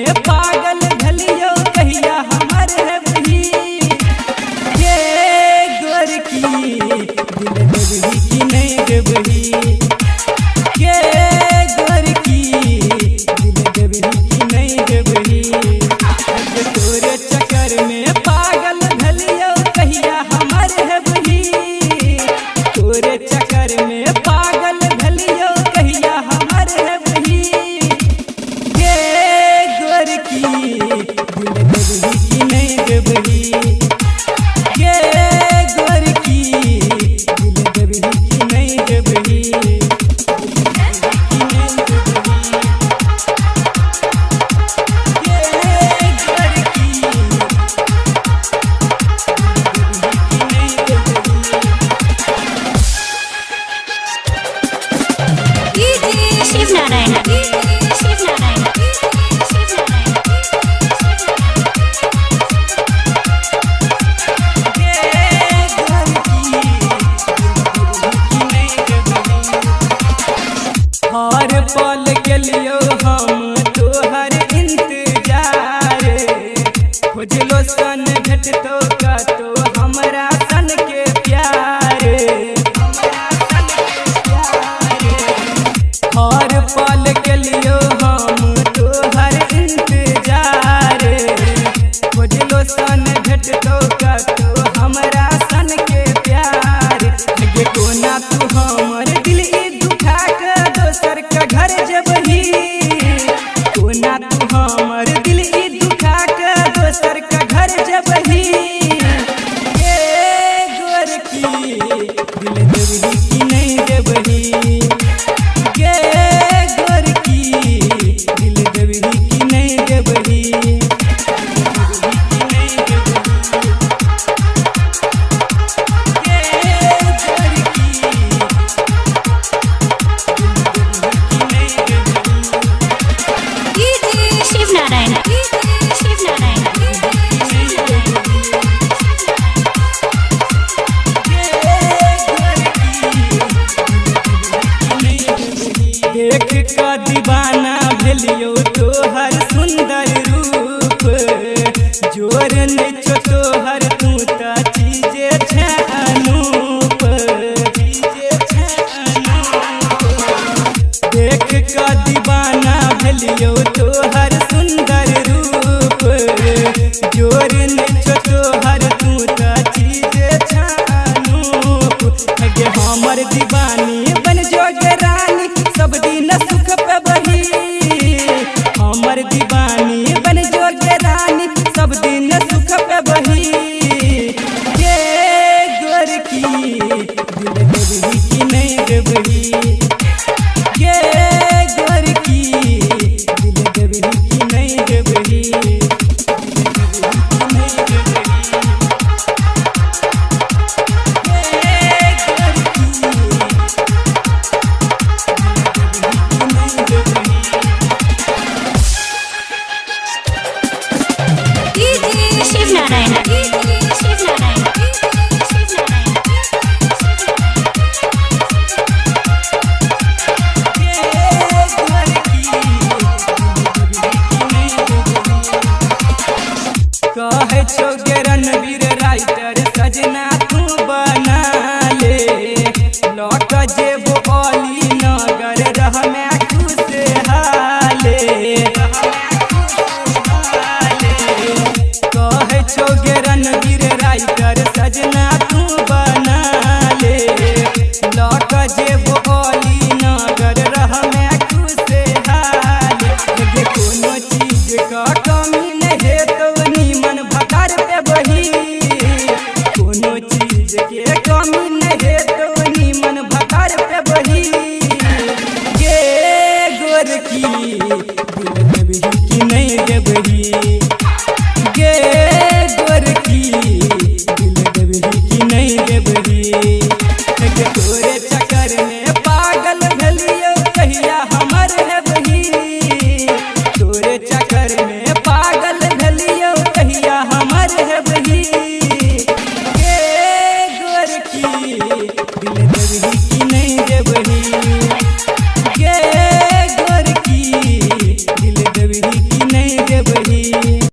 में पागल भेलियो कहिया हमर हेबही। गे गोरकी दिल देबही कि नहीं देबही, गे गोरकी दिल देबही कि नहीं देबही। तोरे चक्कर में पागल भेलियो कहिया हमर हेबही, तोरे चक्कर में पागल भेलियो कहिया हमर हेबही। गे गोरकी दिल देबही कि नहीं देबही, गे गोरकी दिल देबही कि नहीं देबही। Shiv Narayan, Shiv Narayan, Shiv Narayan. हर पल के लियो हम तोहर इंतजार, खोजलो सन भेटतो कतो हमरा सन के प्यार, हमरा सन के प्यार। हर पल के लियो हम तोहर इंतजार, खोजलो सन भेटतो कतो हमरा सन के प्यार। गे कोना तू हमर दिल ई दुखा के दोसर के घर जेबही, कोना तू हमर दिल ई दुखा के दोसर के घर जेबही। गे गोरकी दिल देबही कि नहीं देबही, गे गोरकी दिल देबही कि नहीं देबही। Shiv Narayan, Shiv Narayan, Shiv Narayan. देख का दीवाना भेलियो तोहर सुंदर रूप, जोर नहीं तोहर तू त चीजे छे अनूप, चीजे छे अनूप। देख का दीवाना भेलियो तोहर सुंदर रूप, जोर नहीं तोहर तू त चीजे छे अनूप। गे हमर दीवानी बन जोगे रानी सब दिन सुख पे बही, हमर दीवानी बन जोगे रानी सब दिन सुख पे बही। गे गोरकी दिल देबही कि नहीं देबही, गे गोरकी दिल देबही कि नहीं देबही। Shiv Narayan, Shiv Narayan, Shiv Narayan. कहे छौ गे रणवीर राइटर सजना तू बना ले, लौट जेबो अली नगर रहमे खुशहाले। कहे छौ गे रणवीर राइटर सजना तू बना ले, लौट जेबो अली नगर रहमे खुशहाले। गे कोनो चीज का कमी नहीं हेतौ नीमन भकार पे बही, कोनो चीज के कमी नहीं हेतौ नीमन भकार पे बही। गे गोरकी दिल देबही कि नहीं देबही, गे गोरकी दिल देबही कि नहीं देबही। गे तोरे